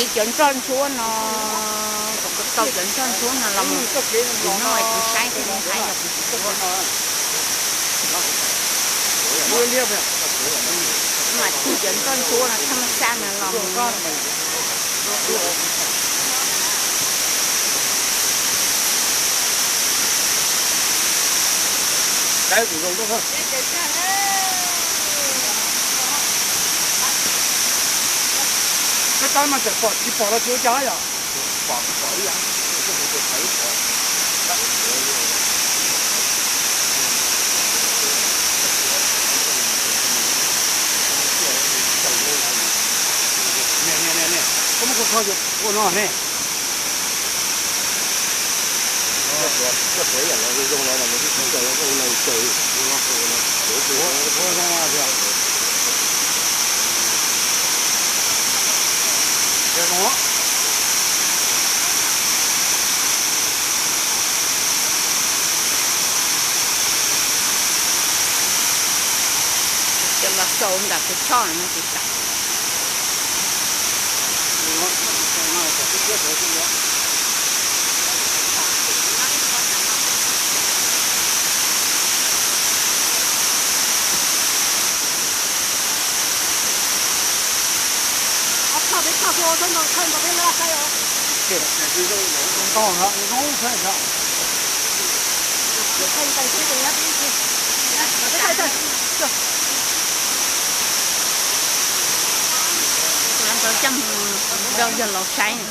Cov nroj ntsuab no, kuv tau cov nroj ntsuab no los mus, kuv noj kuv saib thiab kuv saib yog kuv tsis ua. Mas tij cov nroj ntsuab no thaj maj xab no los mus. Peb tab mas tseem pom tsis pom los tsis ua cas yom. Koj muab kho kho ua no ne. Cov los xaus nram tus choj no tus tam. Ntau coj mus rau yawg laus saib.